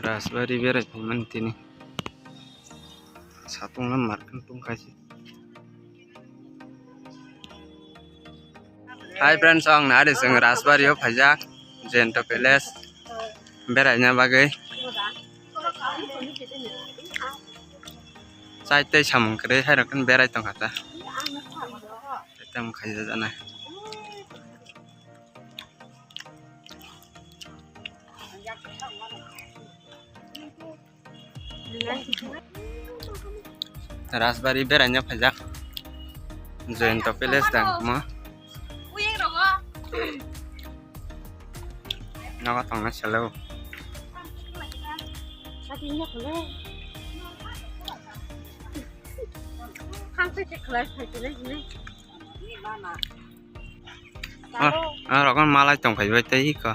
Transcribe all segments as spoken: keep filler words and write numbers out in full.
Rajbari berai phaimani tini. Satung no market tongkha se. Hi friends, ang nari chwng Rajbari o phaijak, Jayanta Palace beraina bagwi. Chai tei samung kwrwi hai rok berai tongkha ta. Tei tamo khaijak jana. Rajbari beraina phaijak. Jayanta Palace dang mo. Nogo tongna selo. Ah, ah, rok malai tongphai bai tei iko.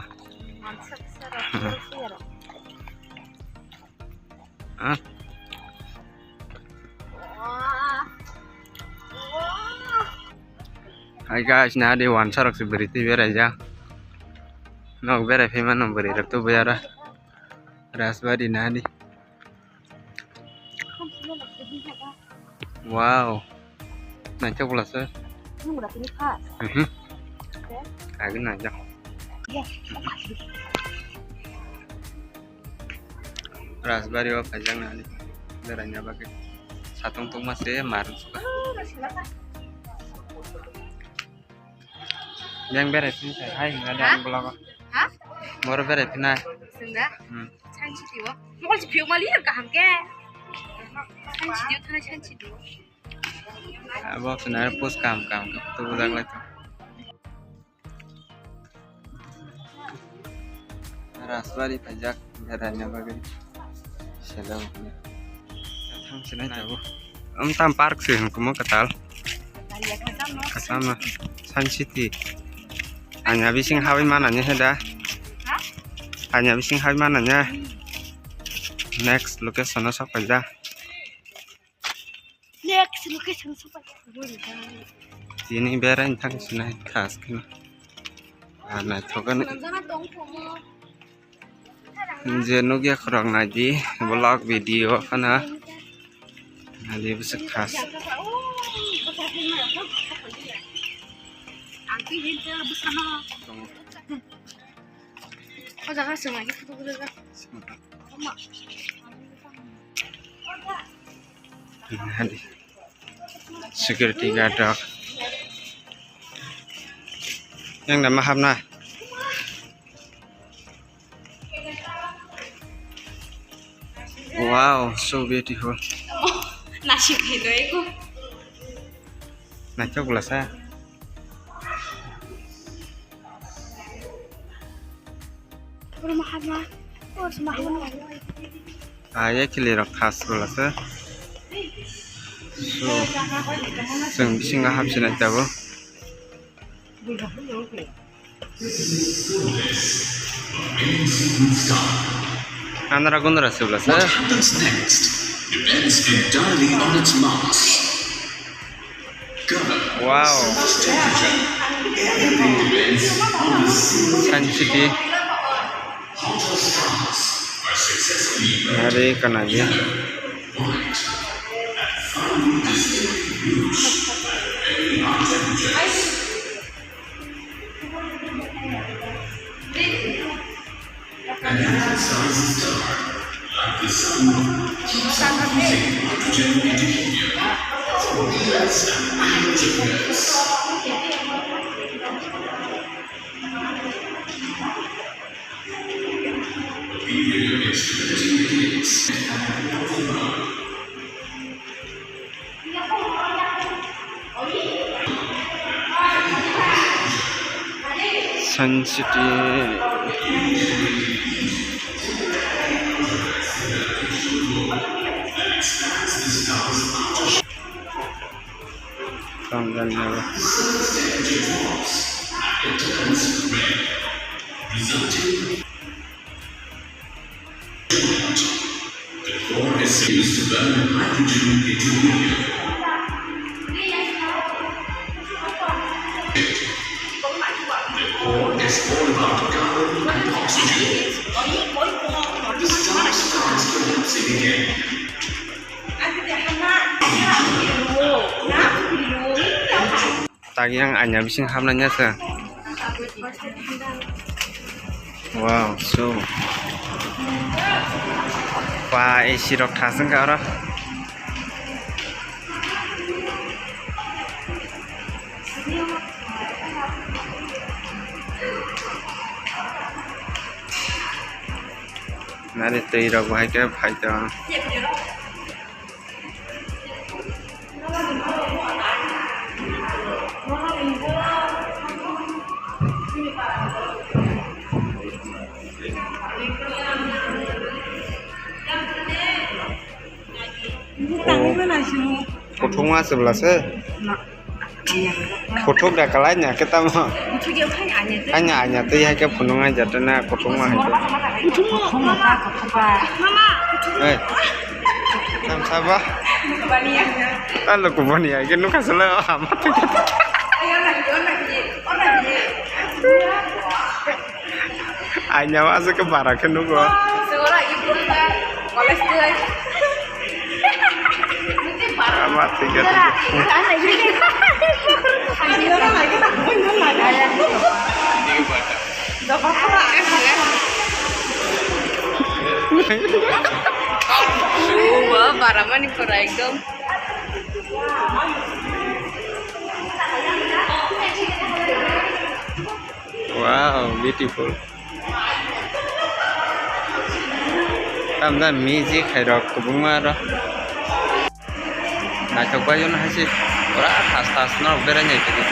Ah. Hi guys, nadi wansa rok se bwrwi twi beraijak. Nok berai phai mano bwrwi rok to buyara. Rajbari nadi. Wow. Naithok bwla se. Mhm. Agin naijak. Rajbari o phaijak nani beraina bagwi. Satung tungma se marung suka. Yang berai phini hai hinga de ang vlog o. Ha? Moro berai phina. Sunda? Hmm. Sainsi tio. Mokol si phiyok mali kaham ke. Sainsi tio thana sainsi tio. Abo khna post kam kam tu bujak lai to. Rajbari phaijak beraina bagwi. Selo. Thang sinai tabo. Am tam park se hwn kumo katal. Kasama Sun City. Anya bising hawi mana ne heda. Anya bising hawi mana ne. Next location o sok paijak. Next location super. Tini berai thang sinai khas khe. Ah, naithok ani. Je nugya khorang naidi vlog video khana. Naidi bwswk khas. O jaga swng naidi photo bwlajak. Security guard rok. Yang da ma hapna? Wow, so beautiful. Nasib hidoi ko. Naithok bwla sa. Ah, ye khili rok khas bwla se. So, chwng bisingo hapsinai tabuk. Anara gunra se bwla se. What happens next depends entirely on its mass. Wow. Sun City. Hari kanai. And it emphasizes star, like the sun, keeps on producing hydrogen into helium for wheels and electric bells. A period of experimenting with its Sun City. Tanzania. The core is used to burn hydrogen into helium. The core is all about carbon Tagi ang aina bising habnai ya se. Wow, so. Ba, A C rok thasung ka oro. Nari twi rok bo hai khe phai tong. Kuthukma se bwla se. Kuthuk da kalai nya khe tamo. Anya anya twi hai khe phunuk nai jatana kuthukma hai khe. Hey. Tam saba. Alo kubani hai khe nukha sala ama twi khe. Aina o aswk khe bara khe nugo. Sengora ibu ta college twi. Ama twi khe twi khe. Bara mani pura ekdom. Wow, beautiful. Tamjani music hai rok kwbangma aro. Naithok bai ono hai se pura thas thas no berai nai tini.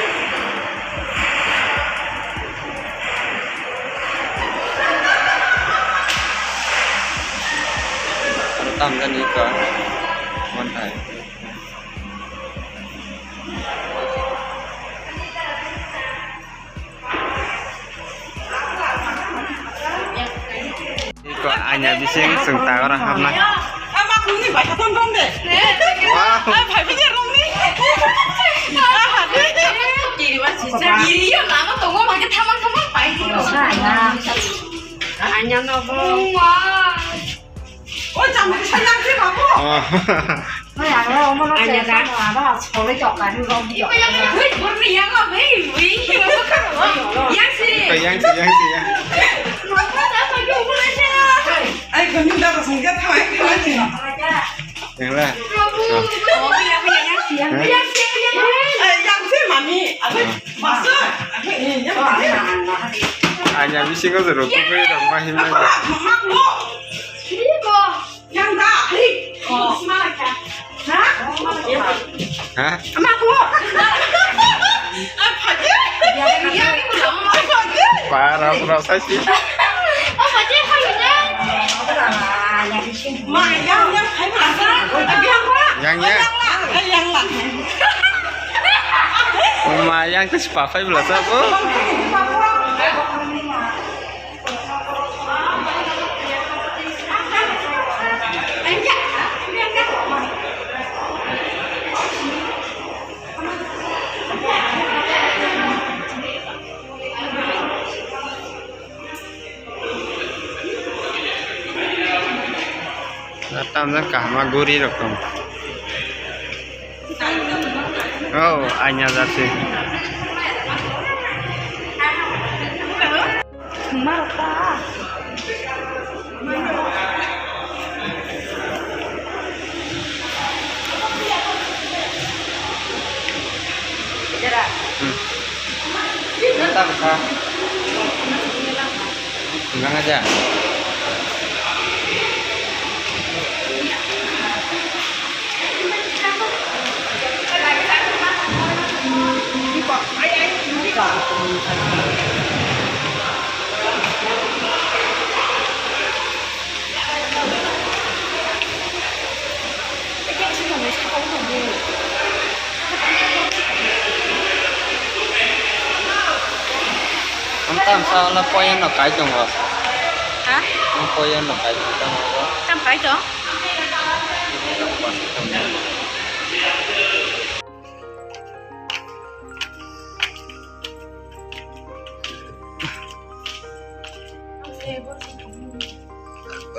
Aro tamjani eka monthai. Iko anya bising chwng ta oro hapnai. Wow. Anya no bo. Oh. Oi, ang rok omo no anya da. Aro soloi tok ka, rok di tok. Oi, borni yang o, bai, bai, yang si. Yang si, yang si, yang. Ai, kami da sung ya thai, thai. Yang la. Yang si, yang si. Ai, yang si, mami. Apa? Masuk. Apa ini? Yang mana? Anya bisingo jero, kupi dong, mahim. Apa? Mama, lo. Sini ko. Yang dah, hei. Oh. Semangat ya. Hah? Hah? Kenapa? Apa aja? Apa aja? Parah, parah saya sih. Apa aja? Apa aja? Ma, yang, yang, hai, apa? Yang, yang. Yang lah, hai, yang lah. Oma, yang ke siapa? Hai, belasa apa? Tamjak kahama guri rok tong. Oh, anya jati. Hmm. Tang sa. Nang aja. Ang tamsa wala poyan no kai tongo. Ha? Ang poyan no kai tongo. Tam kai tong?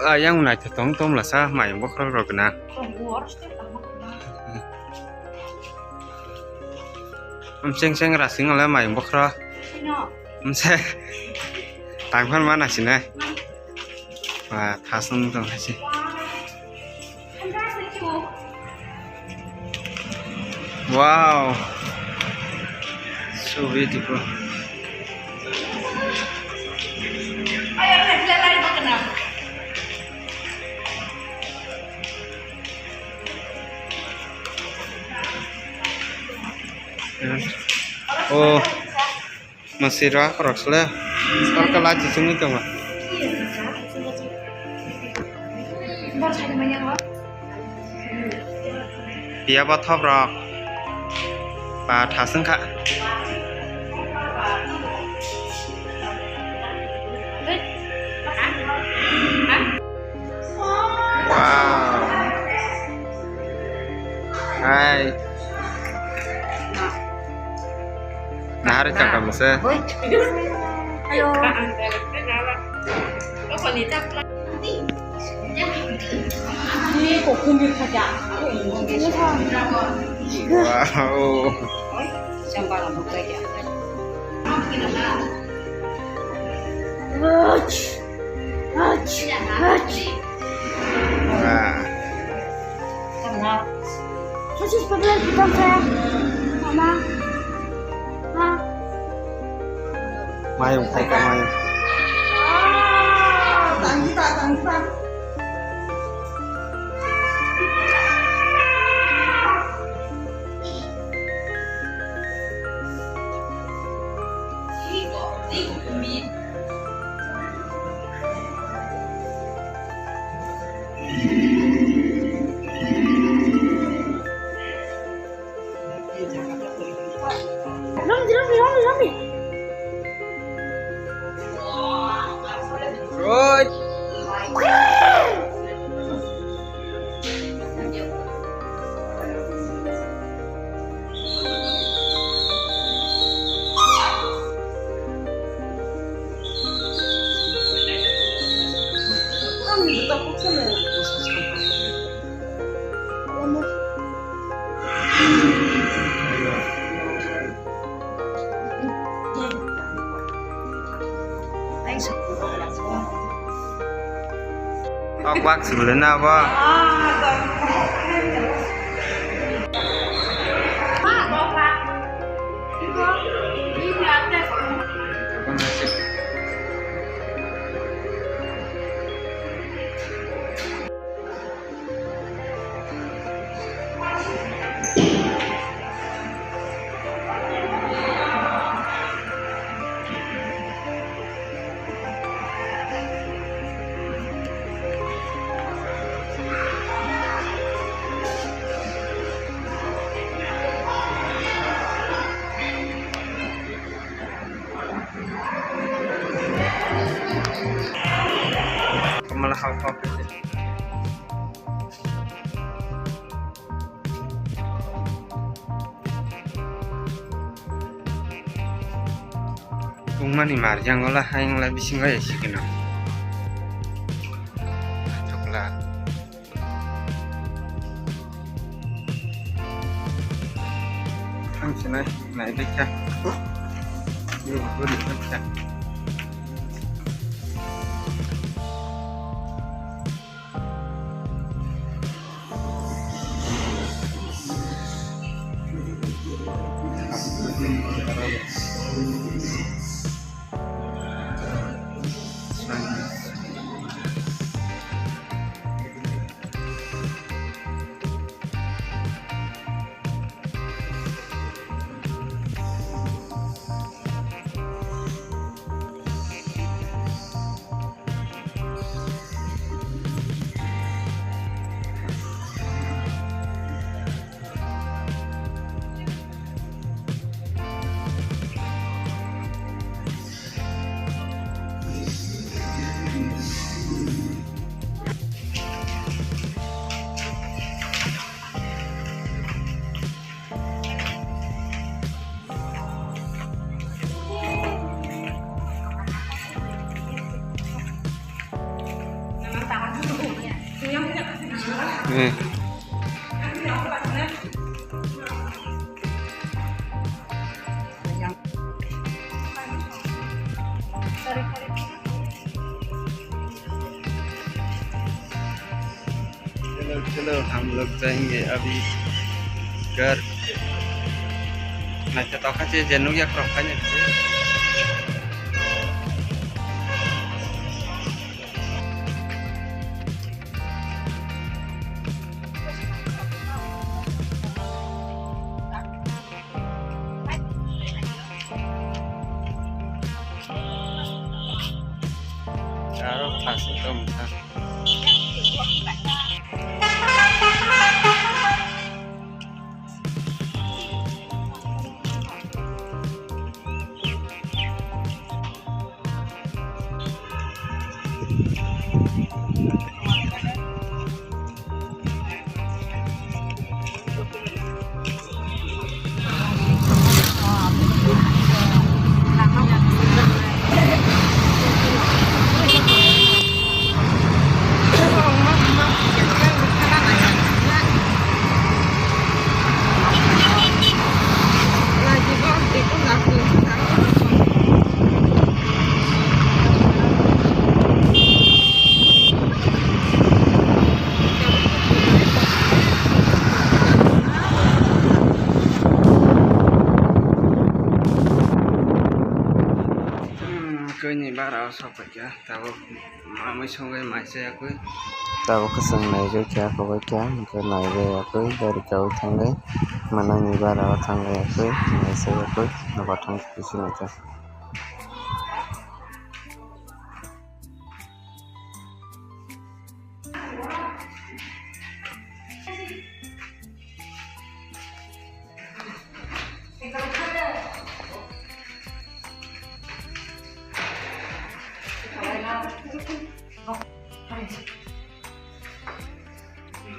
Ayang naithothong tongmlasa mayung bokhorok rok gwnang. Mcheng cheng rasing ole mayung bokhorok. Mse. Tangphar ma nasinai. Ba, thasung tong hai se. Wow. So beautiful. Oh. Masira khorok sle. Sor kala chichung ni tongo. Piya ba thop rok. Ba thasung kha. Wow. Hai. Nahar chakam se. Ayo. Wow. Wah. Mama. Mayung, phaikha mayung. Romdi, romdi, romdi, romdi. Good. Kok bak sibole na bo. Kamala hao hao. Tungmani marjang ola hayung lai bisingo ya sikino. Chokla. Ang sinai, nai bekha. Yo, beri bekha. Eh. Chalo, chalo, hum log jayenge abhi ghar. Naithotok kha se je nukya khorok khaina. Aro khasing tongkha. Koi ni bara o sok paikha, tabuk mamui songwi mai chayakwi. Tabuk khe chwng naigwi kha, kubui kha, hwnkhe naigwi yakwi, gari kaui thangwi, manani bara o thangwi yakwi, mai chayakwi, nobar thang kisi naikha.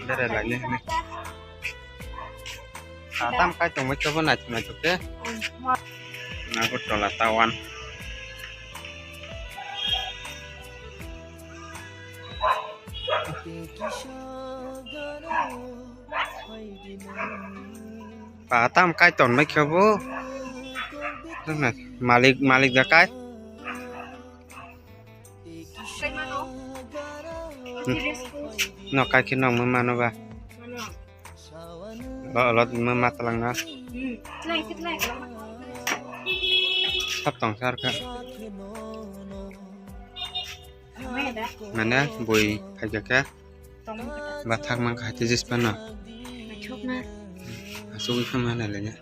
Berai lainai hinwi. Ah, tam kai tongwi khe bo naithok naithok khe. Nagartala town. Ba, tam kai ton bai khe bo. Malik, malik da kai. Hmm. No kai khe nong ma mano ba. Ba, olot ma ma talang na. Sab tong sar kha. Mane bui phaikha khe. Bathak mankha hai tei jis phano. Asugwi phano hai nai le.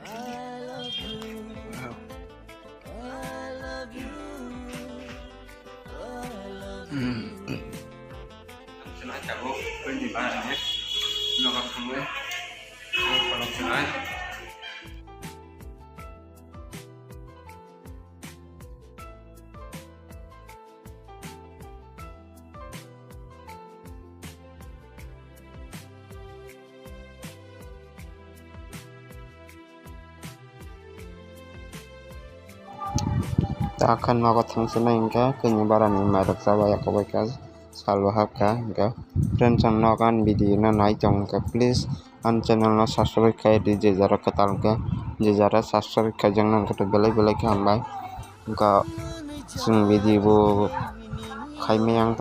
Takha nogo thangsinai hwnkhe kwnwi barani mairok chabai yakobwi kha, sal bo habkha hwnkhe. Friends, ang nogo ani video no nai tong hwnkhe, please ani channel no subscribe khai di, je jara kwtal hwnkhe je jara subscribe khaijaknai hwnkhe belai belai khe hambai. Wngkha chwng video bo khaimaya wng